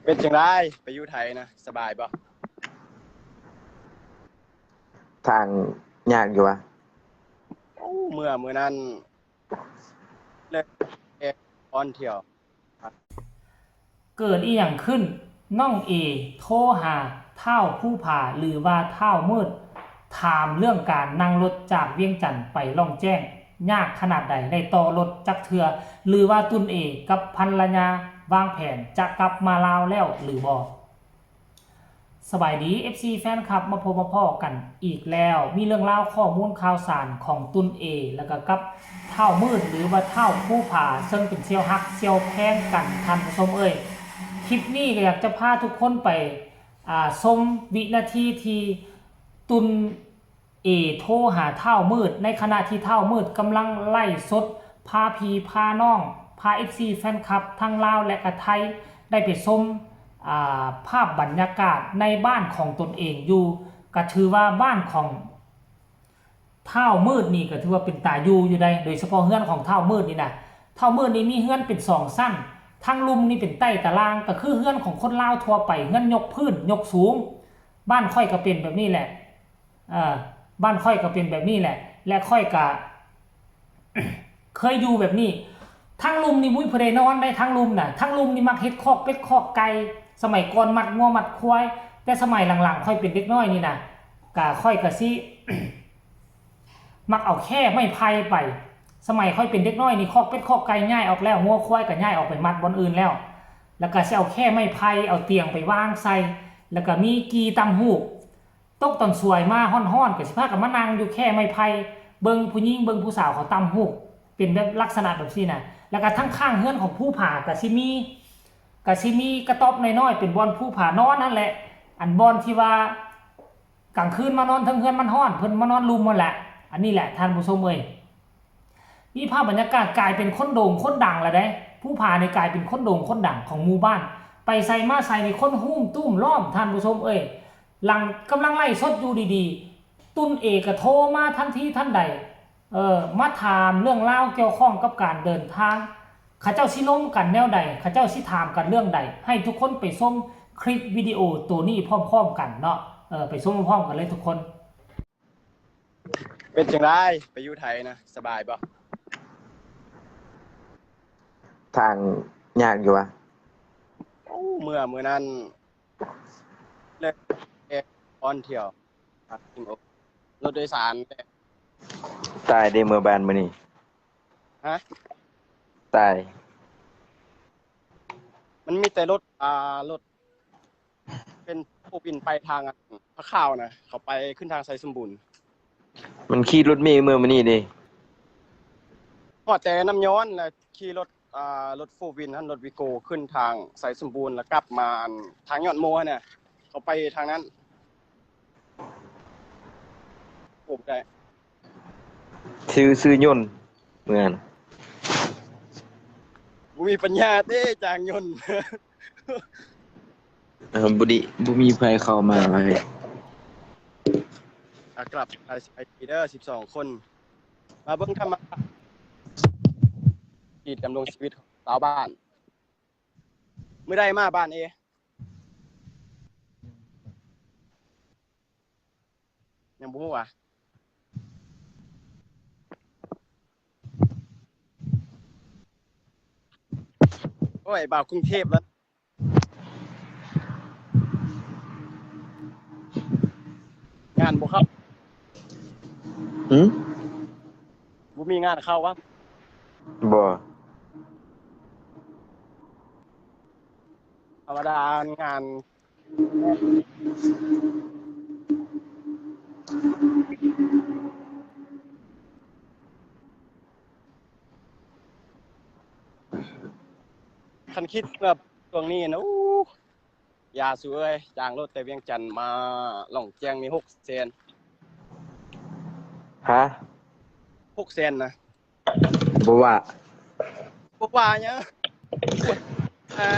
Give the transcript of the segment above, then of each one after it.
ເປັນຈັ່ງໃດ ໄປຢູ່ໄທນະ ສະບາຍບໍ່? ທາງຍາກຢູ່ຫວາ? ໂອ້ ເມື່ອ ມື້ນັ້ນ ແລະ ແອອອນທ່ຽວ. ເກີດອີ່ຫຍັງຂຶ້ນ? ນ້ອງເອໂທຫາທ້າວພູຜາ ຫຼືວ່າທ້າວມືດ ຖາມເລື່ອງການນັ່ງລົດຈາກວຽງຈັນໄປລ່ອງແຈ້ງ ຍາກຂະໜາດໃດ? ໄດ້ຕໍ່ລົດຈັກເທື່ອ ຫຼືວ່າຕຸນເອກັບພັນລະຍາວາງແຜນຈະກັບມາລາວແລ້ວຫຼືບໍ່? ສະບາຍດີ ເອັຟຊີ ແຟນຄລັບ ມາພົບມາພໍ້ກັນອີກແລ້ວ. ມີເລື່ອງລາວຂໍ້ມູນຂ່າວສານຂອງຕຸນເອ ແລ້ວກໍກັບທ້າວມືດ ຫຼືວ່າທ້າວພູຜາ ເຊິ່ງເປັນສ່ຽວຮັກສ່ຽວແພງກັນ ທ່ານຜູ້ຊົມເອີຍ. ຄລິບນີ້ກໍຢາກຈະພາທຸກຄົນໄປ ອ່າ ຊົມວິນາທີທີ່ຕຸນ ເອໂທຫາທ້າວມືດ ໃນຂະນະທີ່ທ້າວມືດກຳລັງໄລຟ໌ສົດ ພາພີ່ພານ້ອງ ພາເອັຟຊີແຟນຄລັບທັງລາວ ແລະກະໄທ ໄດ້ໄປຊົມ ອ່າ ພາບບັນຍາກາດໃນບ້ານຂອງຕົນເອງຢູ່. ກະຖືວ່າບ້ານຂອງທ້າວມືດນີ້ກະຖືວ່າເປັນຕາຢູ່ຢູ່ໃດ໋ ໂດຍສະເພາະເຮືອນຂອງທ້າວມືດນີ້ນະ. ທ້າວມືດນີ້ມີເຮືອນເປັນສອງຊັ້ນ ທັງລຸ່ມນີ້ເປັນໃຕ້ຕາລ່າງ ກະຄືເຮືອນຂອງຄົນລາວທົ່ວໄປ ເຮືອນຍົກພື້ນຍົກສູງ. ບ້ານຂ້ອຍກະເປັນແບບນີ້ແຫຼະ. ເອີ ບ້ານຂ້ອຍກໍເປັນແບບນີ້ແຫຼະ ແລະຂ້ອຍກະເຄີຍຢູ່ແບບນີ້. ທາງລຸ່ມນີ້ບໍ່ມີຜູ້ໃດນອນໃດ໋ ທາງລຸ່ມນະ ທາງລຸ່ມນີ້ມັກເຮັດຄອກເປັດຄອກໄກ່ ສະໄໝກ່ອນມັດງົວມັດຄວາຍ. ແຕ່ສະໄໝຫຼັງໆ ຂ້ອຍເປັນເດັກນ້ອຍນີ້ນະ ກະຂ້ອຍກະຊິມັກເອົາແຄ່ໄມ້ໄຜ່ໄປ. ສະໄໝຂ້ອຍເປັນເດັກນ້ອຍນີ້ ຄອກເປັດຄອກໄກ່ຍ້າຍອອກແລ້ວ ງົວຄວາຍກະຍ້າຍອອກໄປມັດບ່ອນອື່ນແລ້ວ ແລ້ວກະຊິເອົາແຄ່ໄມ້ໄຜ່ ເອົາຕຽງໄປວາງໃສ່ ແລ້ວກະມີກີ່ຕ່ຳຫູກ. ຕົກຕອນສວຍມາຮ້ອນໆ ກໍຊິພາກັນມານັ່ງຢູ່ແຄ່ໄມ້ໄຜ່ ເບິ່ງຜູ້ຍິງເບິ່ງຜູ້ສາວເຂົາຕ່ຳຫູກ ເປັນແບບລັກສະນະແບບຊີ້ນະ. ແລ້ວກໍທາງຂ້າງເຮືອນຂອງພູຜາກໍຊິມີ ກໍຊິມີກະຕ໊ອບນ້ອຍໆ ເປັນບ່ອນພູຜານອນຫັ້ນແຫຼະ ອັນບ່ອນທີ່ວ່າກາງຄືນມານອນເທິງເຮືອນມັນຮ້ອນ ເພິ່ນມານອນລຸ່ມຫັ້ນແຫຼະ. ອັນນີ້ແຫຼະທ່ານຜູ້ຊົມເອີຍ ມີພາບບັນຍາກາດກາຍເປັນຄົນໂດ່ງຄົນດັງແລ້ວເດ້. ພູຜານີ້ກາຍເປັນຄົນໂດ່ງຄົນດັງຂອງໝູ່ບ້ານ ໄປໃສມາໃສນີ້ຄົນຮຸມຕຸ້ມລ້ອມ ທ່ານຜູ້ຊົມເອີຍ. ຫຼັງກຳລັງໄລຟ໌ສົດຢູ່ດີໆ ຕຸນເອກະໂທມາທັນທີທັນໃດ ເອີ ມາຖາມເລື່ອງລາວກ່ຽວຂ້ອງກັບການເດີນທາງ ເຂົາເຈົ້າຊິລົມກັນແນວໃດ ເຂົາເຈົ້າຊິຖາມກັນເລື່ອງໃດ ໃຫ້ທຸກຄົນໄປຊົມຄລິບວິດີໂອໂຕນີ້ພ້ອມໆກັນເນາະ. ເອີ ໄປຊົມພ້ອມໆກັນເລີຍທຸກຄົນ. ເປັນຈັ່ງໃດ ໄປຢູ່ໄທນະ ສະບາຍບໍ່? ທາງຍາກຢູ່ຫວາ? ໂອ້ ເມື່ອ ມື້ນັ້ນ ແລະ ແອອອນທ່ຽວ ລົດໂດຍສານ. ຕາຍເດ້ ເມື່ອບ້ານມື້ນີ້. ຮະ? ຕາຍ. ມັນມີແຕ່ລົດ ອ່າ ລົດ ເປັນຜູ້ບິນໄປທາງ ພະຂາວນະ ເຂົາໄປຂຶ້ນທາງໄຊສົມບູນ. ມັນຂີ່ລົດເມເມື່ອມື້ນີ້ເດ້. ຮອດແຕ່ນ້ຳຍ້ອນ ແລ້ວຂີ່ລົດ ອ່າ ລົດໂຟວີນຫັ້ນ ລົດວີໂກ ຂຶ້ນທາງໄຊສົມບູນ ແລ້ວກັບມາ ອັນ ທາງຍອດມົວນະ ເຂົາໄປທາງນັ້ນ. ໂອ້ ໄດ້ ຊື້ ຊື້ຍົນເມືອນ. ບໍ່ມີປັນຍາເດ້ ຈ້າງຍົນ. ເອີ ບໍ່ດີ ບໍ່ມີໃຜເຂົ້າມາເລີຍ. ອ່າ ກະລາບສະບາຍດີເດີ ສິບສອງຄົນ ມາເບິ່ງທຳມະຊາດ ຊີວິດດຳລົງຊີວິດຂອງຊາວບ້ານ. ມື້ໃດມາບ້ານເອ? ຍັງບໍ່ຮູ້ຫວາ? ໂອ້ຍ ບ່າວກຸງເທບແລ້ວ ງານບໍ່ເຂົ້າ. ຫື? ບໍ່ມີງານເຂົ້າຫວາ? ບໍ່. ທຳມະດາງານ ຄັນຄິດແບບຊ່ວງນີ້ນະ ໂອ້ ຢ່າສູເອີຍ ຈ້າງລົດແຕ່ວຽງຈັນມາລ່ອງແຈ້ງນີ້ຫົກແສນ. ຮະ? ຫົກແສນນະ. ບໍ່ວ່າ ບໍ່ວ່າຫຍັງ. ອ່າ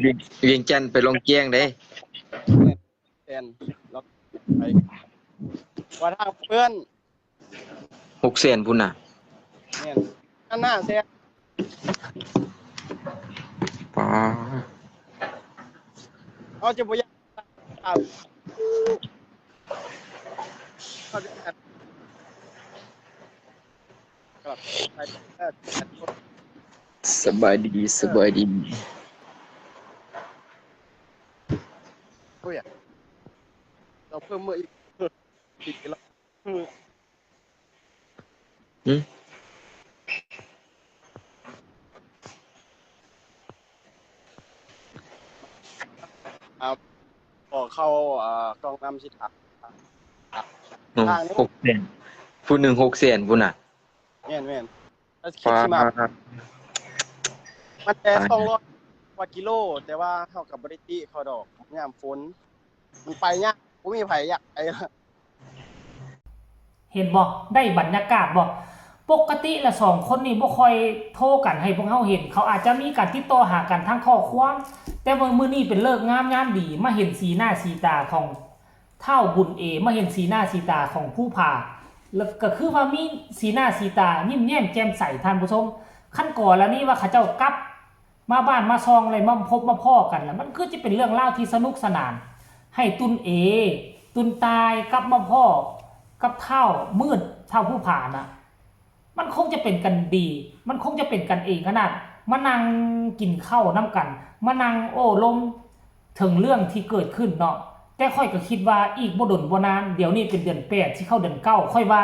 ວຽງ ວຽງຈັນໄປລ່ອງແຈ້ງເດ້. ແມ່ນ ແມ່ນ ໄປ ວ່າທາງເພື່ອນ ຫົກແສນພຸ້ນນະ. ແມ່ນ ອັນຫ້າແສນ. ປາ ເຮົາຈະບໍ່ຢາກ ສະບາຍດີ ສະບາຍດີ. ໂອ້ຍ ເຮົາເພີ່ມມື້ອີກ ຜິດອີກແລ້ວ. ອືມ ອ່າ ຂໍເຂົ້າ ອ່າ ກ່ອງນ້ຳຊິຖາມ ອືມ ຫົກແສນ ຜູ້ໜຶ່ງຫົກແສນພຸ້ນນະ. ແມ່ນໆ ແລ້ວຄິດຊິມາ ປາ ມັນແຕ່ສອງຮ້ອຍກວ່າກິໂລ ແຕ່ວ່າເຮົາກໍບໍ່ໄດ້ຕິເຂົາດອກ ຍາມຝົນ ມັນໄປຍາກ ບໍ່ມີໃຜຢາກໄປ. ເຫັນບໍ່? ໄດ້ບັນຍາກາດບໍ່? ປົກກະຕິລະສອງຄົນນີ້ບໍ່ຄ່ອຍໂທກັນໃຫ້ພວກເຮົາເຫັນ, ເຂົາອາດຈະມີການຕິດຕໍ່ຫາກັນທາງຂໍ້ຄວາມ, ແຕ່ວ່າມື້ນີ້ເປັນເລີກງາມຍາມດີ ມາເຫັນສີໜ້າສີຕາຂອງທ້າວບຸນເອ, ມາເຫັນສີໜ້າສີຕາຂອງພູຜາ, ລະກະຄືວ່າມີສີໜ້າສີຕາຍິ້ມແຍ້ມແຈ່ມໃສ, ທ່ານຜູ້ຊົມ. ຄັນກໍລະນີວ່າເຂົາເຈົ້າກັບ ມາບ້ານມາຊ່ອງ ແລະ ມາພົບມາພໍ້ກັນ ລະມັນຄືຈະເປັນເລື່ອງລາວທີ່ສະໜຸກສະໜານ ໃຫ້ຕຸນເອ ຕຸນຕາຍກັບມາພໍ້ກັບທ້າວມືດ ທ້າວພູຜານະ. ມັນຄົງຈະເປັນກັນດີ ມັນຄົງຈະເປັນກັນເອງຂະໜາດ ມານັ່ງກິນເຂົ້ານຳກັນ ມານັ່ງໂອ້ລົມເຖິງເລື່ອງທີ່ເກີດຂຶ້ນເນາະ. ແຕ່ຂ້ອຍກໍຄິດວ່າອີກບໍ່ດົນບໍ່ນານ ດຽວນີ້ເປັນເດືອນແປດ ຊິເຂົ້າເດືອນເກົ້າ ຂ້ອຍວ່າ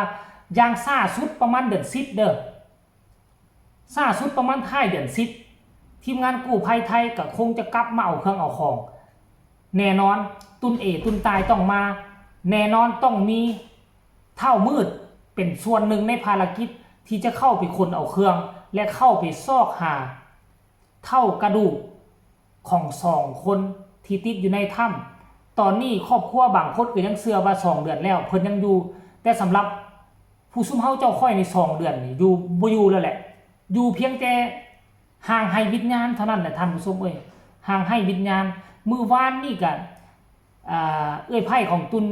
ຢ່າງຊ້າສຸດປະມານເດືອນສິບເດີ້. ຊ້າສຸດປະມານທ້າຍເດືອນສິບ ທີມງານກູ້ໄພໄທກໍຄົງຈະກັບມາເອົາເຄື່ອງເອົາຂອງແນ່ນອນ. ຕຸນເອ ຕຸນຕາຍຕ້ອງມາແນ່ນອນ, ຕ້ອງມີທ້າວມືດເປັນສ່ວນໜຶ່ງໃນພາລະກິດທີ່ຈະເຂົ້າໄປຂົນເອົາເຄື່ອງ ແລະ ເຂົ້າໄປຊອກຫາເທົ່າກະດູກ ຂອງສອງຄົນທີ່ຕິດຢູ່ໃນຖ້ຳ. ຕອນນີ້ຄອບຄົວບາງຄົນກໍຍັງເຊື່ອວ່າສອງເດືອນແລ້ວເພິ່ນຍັງຢູ່, ແຕ່ສຳລັບຜູ້ຊຸມເຮົາເຈົ້າຂ້ອຍນີ້ ສອງເດືອນນີ້ຢູ່ ບໍ່ຢູ່ແລ້ວແຫຼະ, ຢູ່ພຽງແຕ່ຮ່າງໄຮ້ວິນຍານເທົ່ານັ້ນແຫຼະທ່ານຜູ້ຊົມເອີຍ, ຮ່າງໄຮ້ວິນຍານ. ມື້ວານນີ້ກະ ອ່າ ເອື້ອຍໃພ້ຂອງຕຸນ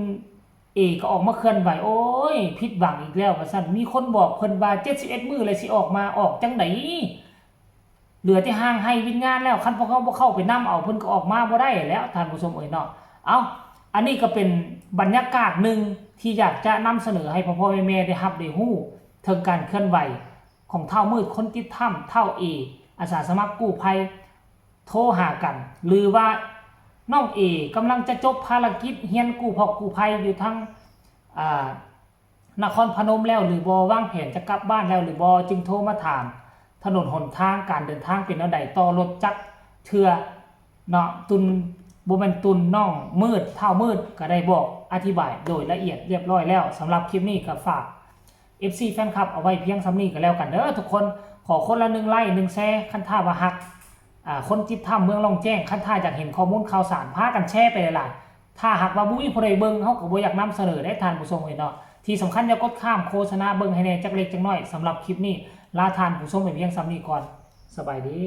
ເອກໍອອກມາເຄື່ອນໄຫວ, ໂອ້ຍ ຜິດຫວັງອີກແລ້ວວ່າຊັ້ນ, ມີຄົນບອກເພິ່ນວ່າເຈັດສິບເອັດມື້ແລ້ວຊິອອກມາ, ອອກຈັ່ງໃດ? ເຫຼືອແຕ່ຮ່າງໄຮ້ວິນຍານແລ້ວ, ຄັນພວກເຮົາບໍ່ເຂົ້າໄປນຳເອົາ ເພິ່ນກໍອອກມາບໍ່ໄດ້ແລ້ວທ່ານຜູ້ຊົມເອີຍເນາະ. ເອົ້າ ອັນນີ້ກໍເປັນບັນຍາກາດໜຶ່ງທີ່ຢາກຈະນຳສະເໜີໃຫ້ພໍ່ໆແມ່ໆໄດ້ຮັບໄດ້ຮູ້ເຖິງການເຄື່ອນໄຫວຂອງທ້າວມືດຄົນຕິດຖ້ຳ, ທ້າວເອ ອາສາສະໝັກກູ້ໄພໂທຫາກັນ ຫຼືວ່ານ້ອງເອກຳລັງຈະຈົບພາລະກິດຮຽນກູ້ພອກກູ້ໄພຢູ່ທາງ ອ່າ ນະຄອນພະນົມແລ້ວຫຼືບໍ່, ວາງແຜນຈະກັບບ້ານແລ້ວຫຼືບໍ່, ຈຶ່ງໂທມາຖາມຖະໜົນຫົນທາງ, ການເດີນທາງເປັນແນວໃດ, ຕໍ່ລົດຈັກເທື່ອເນາະ. ຕຸນ ບໍ່ແມ່ນຕຸນ, ນ້ອງມືດ ທ້າວມືດກໍໄດ້ບອກອະທິບາຍໂດຍລະອຽດລຽບຮ້ອຍແລ້ວ. ສຳລັບຄລິບນີ້ກໍຝາກເອັຟຊີແຟນຄລັບເອົາໄວ້ພຽງສ່ຳນີ້ກໍແລ້ວກັນເດີທຸກຄົນ. ຂໍຄົນລະໜຶ່ງໄລ້ ໜຶ່ງແຊ, ຄັນຖ້າວ່າຮັກ ອ່າ ຄົນຕິດຖ້ຳເມືອງລ່ອງແຈ້ງ, ຄັນຖ້າຢາກເຫັນຂໍ້ມູນຂ່າວສານ ພາກັນແຊໄປຫຼາຍໆ. ຖ້າຫາກວ່າບໍ່ມີຜູ້ໃດເບິ່ງ, ເຮົາກໍບໍ່ຢາກນຳສະເໜີເດ້ທ່ານຜູ້ຊົມເອີຍເນາະ. ທີ່ສຳຄັນຢ່າກົດຂ້າມໂຄສະນາເບິ່ງໃຫ້ແດ່ຈັກເລັກຈັກນ້ອຍ. ສຳລັບຄລິບນີ້ ລາທ່ານຜູ້ຊົມໄປພຽງສ່ຳນີ້ກ່ອນ. ສະບາຍດີ.